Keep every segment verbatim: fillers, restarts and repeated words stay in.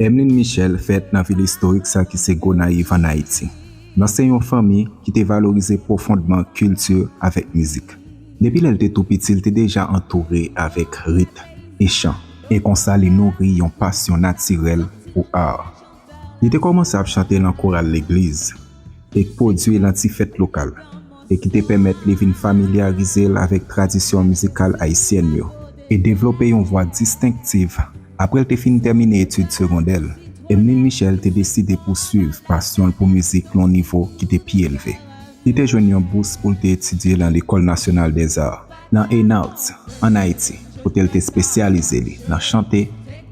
Emlin Michel fèt nan vil istorik sa ki se Gonayiv ann Ayiti. Nan se yon fanmi ki te valorize pwofondman kilti avèk mizik. Depi lè l te tou piti, l te deja antoure avèk rit e chan, e konsa li nouri yon pasyon natirèl pou ar. Li te kòmanse ap chante nan koral legliz e pwodui nan ti fèt lokal, e ki te pèmèt li vin familyarize l avèk tradisyon mizikal ayisyèn yo e devlope yon vwa distenktiv. Apre l te fin tèmine etid segondè l, Emlin Michel te deside pouswiv pasyon l pou mizik nan yon nivo ki te pi elve. Li te jwenn yon bous pou l te etidye nan Lekòl Nasyonal Dèzar, nan Hainaut, ann Ayiti, kote l te espesyalize li nan chante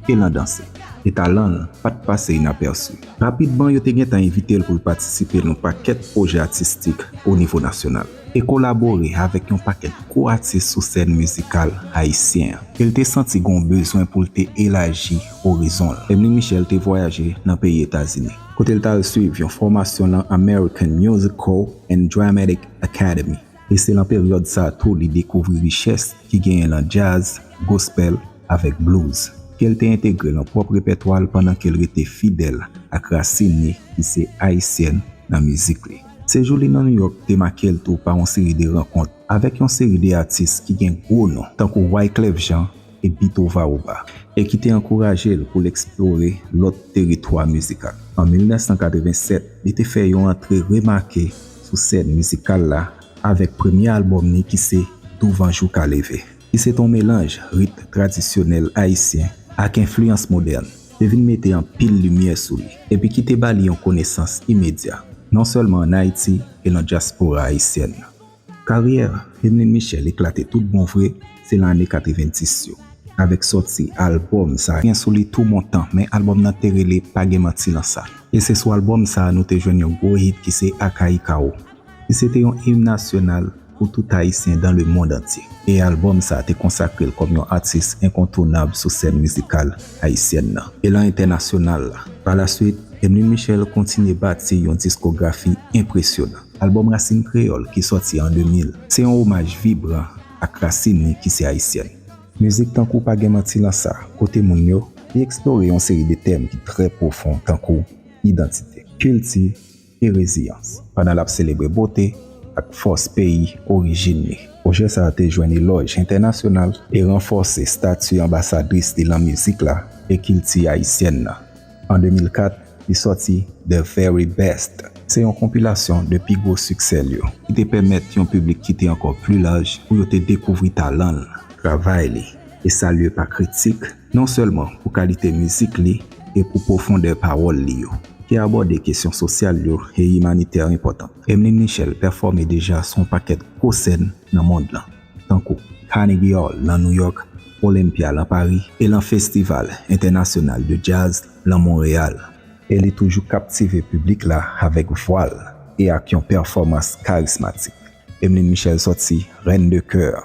e nan danse, e talan l pa t pase inapèsi. Rapidman, yo te gentan envite l pou l patisipe nan yon pakèt pwojè atistik o nivo nasyonal e kolabore avèk yon pakèt gwo atis sou sèn mizikal ayisyen an. E l te santi gen yon bezwen pou l te elaji orizon l. Emlin Michel te vwayaje nan peyi Etazini, kote l t al swiv yon fòmasyon nan American Musical and Dramatic Academy. E se nan peryòd sa a tou li dekouvri richès ki genyen nan djaz, gospel, avèk blues, ke l te entegre nan pwòp repètwa l pandan ke l rete fidèl ak rasin li ki se ayisyèn nan mizik li. Sejou li nan Nouyòk te make l tou pa yon seri de rankont avèk yon seri de atis ki gen gwo non, tankou Wyclef Jean e Beethoven Oba, e ki te ankouraje l pou l eksplore lòt teritwa mizikal. An mil nèf san katreven sèt, li te fè yon antre remake sou sèn mizikal la avèk premye albòm li ki se Douvan Jou Ka Leve, ki se te yon melanj rit tradisyonèl ayisyen ak enfliyans modèn, te vin mete anpil limyè sou li, epi ki te ba li yon konesans imedya, non sèlman ann Ayiti e nan dyaspora ayisyèn nan. Karyè Emlin Michel eklate tout bon vre, se nan ane katrevendis yo, avèk sòti albòm sa gen sou li Tou Montan, men albòm nan te rele Pa Gen Manti Lan Sa. E se sou albòm sa a nou te jwenn yon gwo hit ki se Akayi Kawo, ki se te yon im nasyonal pou tout Ayisyen dans le monde entier. E albòm sa a te konsakre l kòm yon atis enkontounab sou sèn mizikal ayisyèn nan e lan entènasyonal la. Pa la swit, Emlin Michel kontinye bati yon diskografi enpresyonan. Albòm Rasin Kreyòl ki sòti an de mil, se yon omaj vibran ak rasin li ki se ayisyèn. Mizik tankou Pa Gen Manti Lan Sa, Kote Moun Yo, li eksplore yon seri de tèm ki trè pwofon tankou idantite, kilti e reziyans, pandan l ap selebre bote ak fòs peyi orijin li. Pwojè sa a te jwenn elòj entènasyonal e ranfòse estati anbasadris li lan mizik la e kilti ayisyèn nan. An de mil kat, li sòti The Very Best. Se yon konpilasyon de pi gwo siksè l yo, ki te pèmèt yon piblik ki te ankò pli laj pou yo te dekouvri talan l, travay li, e salye pa kritik, non sèlman pou kalite mizik li e pou pwofondè pawòl li yo, ki abòde kesyon sosyal yo e imanitè enpòtan. Emlin Michel pèfòme deja sou yon pakèt gwo sèn nan mond lan, tankou Carnegie Hall nan Nouyòk, Olympia lan Pari, e lan Festival Entènasyonal de Djaz lan Monreyal. E li toujou kaptive piblik la avèk vwa l e ak yon pèfòmans karismatik. Emlin Michel sòti Reine de Cœur,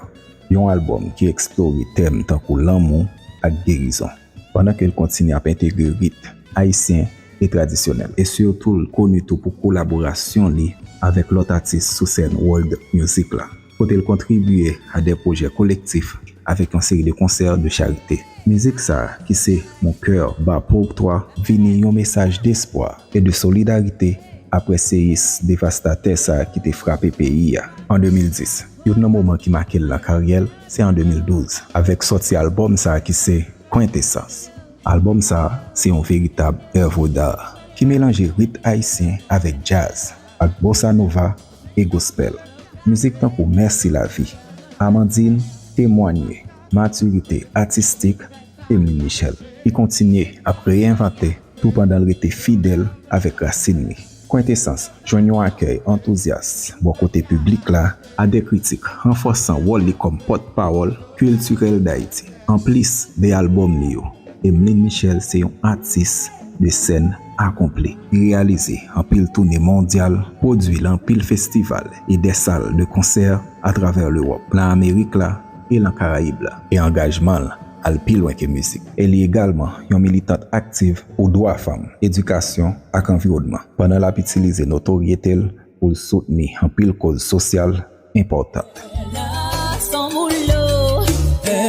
yon albòm ki eksplore tèm tankou lanmou ak gerizon, pandan ke l kontinye ap entegre rit ayisyen e tradisyonèl. E sitou, l koni tou pou kolaborasyon li avèk lòt atis sou sèn world music la, kote l kontribye a de pwojè kolektif avèk yon seri de konsè de charite. Mizik sa a, ki se Mon cœur bat pour toi, vini yon mesaj despwa e de solidarite apre seyis devastatè sa a ki te frape peyi a an de mil dis. Youn nan moman ki make l nan karyè l, se an de mil douz, avèk sòti albòm sa a ki se Quintessence. Albòm sa a se yon veritab èv d'art ki melanje rit ayisyen avèk djaz, ak bossa nova e gospel. Mizik tankou Mèsi Lavi, Amandine, Temwanye, Matirite Atistik, Emlin Michel, ki kontinye ap reyenvante tou pandan l rete fidèl avèk rasin li. Quintessence jwenn yon akèy antouzyas bò kote piblik la, a de kritik ranfòsan wòl li kòm pòtpawòl kiltirèl Dayiti. Anplis de albòm li yo, Emlin Michel se yon atis de sèn akonpli. Li reyalize anpil toune mondyal, pwodui lan anpil festival e de sal de konsè atravè Lewòp, lan Amerik la e lan Karayib la. E angajman l al pi lwen ke mizik. E li egalman yon militant aktiv pou dwa fanm, edikasyon ak anviwònman, pandan l ap itilize notoryete l pou l soutni anpil koz sosyal enpòtan. Pè la san boulo, pè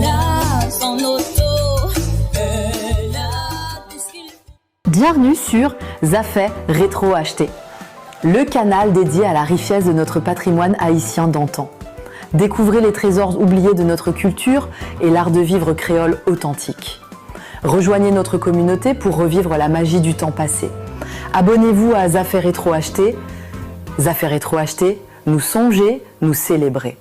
la san oto, pè la diskri- Bienvenue sur Zafè Retro Achte, le canal dédié à la richesse de notre patrimoine haïtien d'antan. Découvrez les trésors oubliés de notre culture et l'art de vivre créole authentique. Rejoignez notre communauté pour revivre la magie du temps passé. Abonnez-vous à Zafè Retro Achte. Zafè Retro Achte, nou sonje, nou selebre.